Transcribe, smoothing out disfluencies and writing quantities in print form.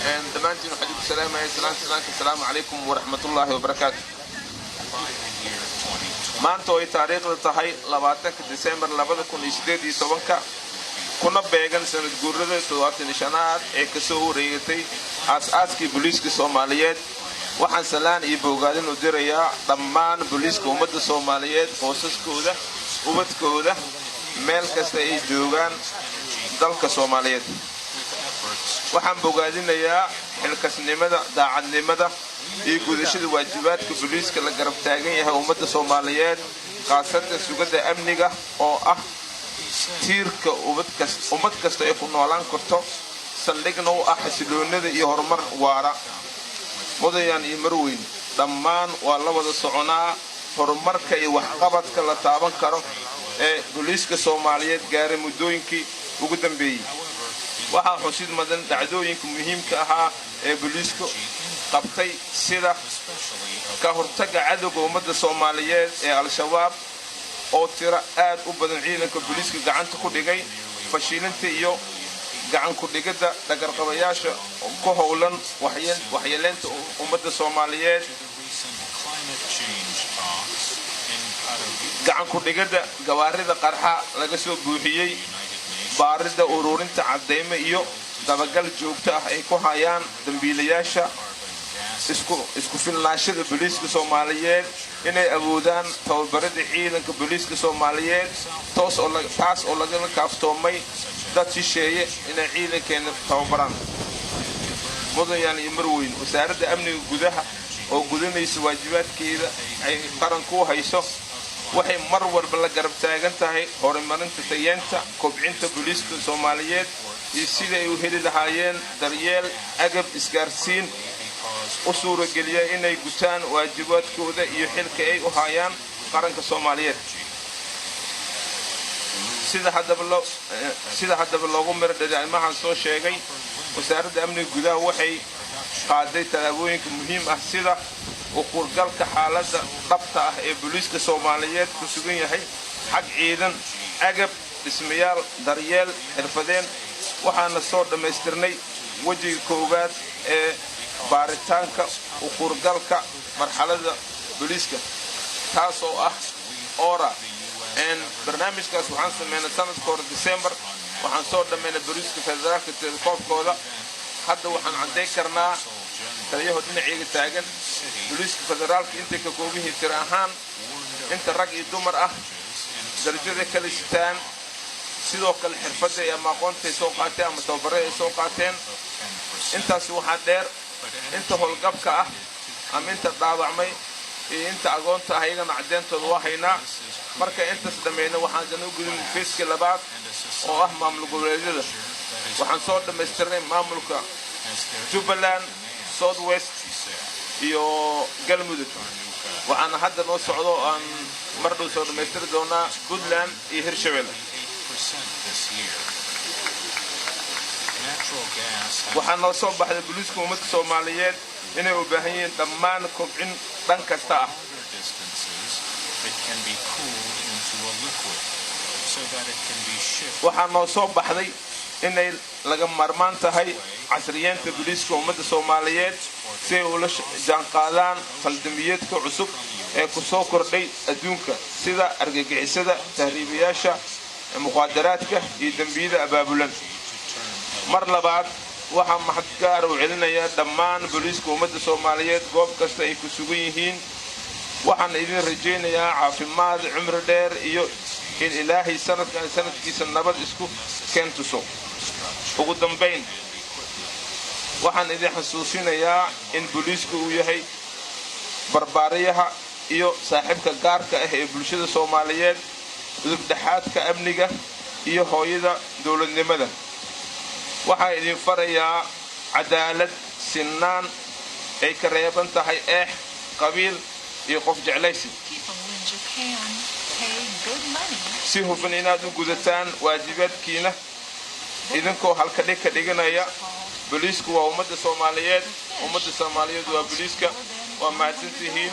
Dhammaantiin waxaan idinku salaamaya salaanta salaanka. Asalaamu calaykum waraxmatullaahi wabarakaatu. Maanta oo ay taariikhda tahay 20-ka Disembar 2018-ka, kuna beegan sanad guurada 75aad ee kasoo wareegatay aas-aaskii booliiska Soomaaliyeed, waxaan salaan iyo bogaadin u dirayaa dhammaan booliiska ummadda Soomaaliyeed, qoysaskooda, ubadkooda, meel kasta ay joogaan dalka Soomaaliyeed. Waxaan bogaadinayaa xilkasnimada, daacadnimada iyo gudashada waajibaadka booliiska la garab taagan yahay ummadda Soomaaliyeed, khaasatan sugidda amniga oo ah tiirka ummad kasta ay ku noolaan karto, saldhigna u ah xasiloonada iyo horumar waara. Mudanayaal iyo marwooyin, dhammaan waa la wada soconaa horumarka iyo waxqabadka la taaban karo ee booliiska Soomaaliyeed gaaray muddooyinkii ugu dambeeyey. Waxaa xusid mudan dhacdooyinka muhiimka ahaa ee booliisku qabtay, sida ka hortagga cadowga ummadda Soomaaliyeed ee Al-Shabaab oo tiro aad u badan ciidanka booliiska gacanta ku dhigay, fashilinta iyo gacan ku dhigidda dhagarqabayaasha ku howlan waxyeeleynta ummadda Soomaaliyeed, gacan ku dhigidda gawaarida qarxa laga soo buuxiyey, baaridda, ururinta caddaymo iyo dabagal joogto ah ay ku hayaan dambiilayaasha, isku filnaashada booliiska Soomaaliyeed inay awoodaan tababarida ciidanka booliiska Soomaaliyeed, taas oo lagala kaaftoomay dad shisheeye inay ciidankeena tababaraan. Mudanayaal iyo marwooyin, Wasaaradda Amniga Gudaha oo gudanaysa waajibaadkeeda ay qaranku u hayso waxay mar walba la garab taagan tahay horumarinta, tayeenta, kobcinta booliiska Soomaaliyeed iyo sidai ay u heli lahaayeen daryeel, agab, isgaarsiin u suurageliya inay gutaan waajibaadkooda iyo xilka ay u hayaan qaranka Soomaaliyeed. Sida haddaba loogu miro dhaliyo arrimahan soo sheegay, Wasaaradda Amniga Gudaha waxay qaaday tallaabooyinka muhiim ah, sida u kuurgalka xaaladda dhabta ah ee booliiska Soomaaliyeed ku sugan yahay xag ciidan, agab, dhismayaal, daryeel, xirfadeen. Waxaana soo dhammaystirnay wejiga koowaad ee baaritaanka u kuurgalka marxaladda booliiska, taas oo ah ORA. Barnaamijkaas waxaan sameynay sanadka hore December. Waxaan soo dhammaynay booliiska federaalka telekoobkooda. Hadda waxaan caddayn karnaa, taliyaho dhinacayga taagan, booliiska federaalka intay ka koobihiin tiro ahaan, inta rag iyo dumar ah, darajada kala sitaan, sidoo kale xirfadda ama aqoontay soo qaateen ama tababarada ay soo qaateen. Intaasi waxaa dheer inta howlgabka ah ama inta dhaawacmay iyo inta agoonta ah, iyagana caddeentooda waa haynaa. Marka intaas dhammayna, waxaan dana u gudubnay phase-kii labaad oo ah maamul goboleedyada. Waxaan soo dhammaystirnay maamulka Jubbaland, South West iyo Galmudug. Waxaana hadda noo socdo oo aan mar dhow soo dhammaystiri doonaa Puntland iyo Hirshabelle. 8% this year. Natural gas has Waxaa noo soo baxday booliiska ummadda Soomaaliyeed inay u baahan yihiin dhammaan kobcin dhan kasta ah. Longer distances, it can be cooled into a liquid so that it can be shipped. Waxaa noo soo baxday inay laga maarmaan tahay casriyeenta booliiska ummadda Soomaaliyeed si ay ula jaanqaadaan faldambiyeedka cusub ee ku soo kordhay adduunka, sida argagixisada, tahriibayaasha, muqaadaraadka iyo dembiyada abaabulan. Mar labaad waxaa mahad gaar u celinayaa dhammaan booliiska ummadda Soomaaliyeed goob kasta ay ku sugan yihiin. Waxaan idin rajaynayaa caafimaad, cumri dheer iyo in Ilaahay sanadkan sanadkiisa nabad isku keen tuso. Ugu dambayn, waxaan idin xasuusinayaa in booliisku uu yahay barbaariyaha iyo saaxiibka gaarka ah ee bulshada Soomaaliyeed, udubdhexaadka amniga iyo hooyada dowladnimada. Waxaan idin farayaa cadaalad, sinnaan ay ka reeban tahay eex, qabiil iyo qof jeclaysi. People in Japan pay good money Si hufan inaad u gudataan waajibaadkiina idinkoo halkadhig ka dhiganaya "Booliisku waa ummadda Soomaaliyeed, ummadda Soomaaliyeed waa booliiska." Waa mahadsantihiin.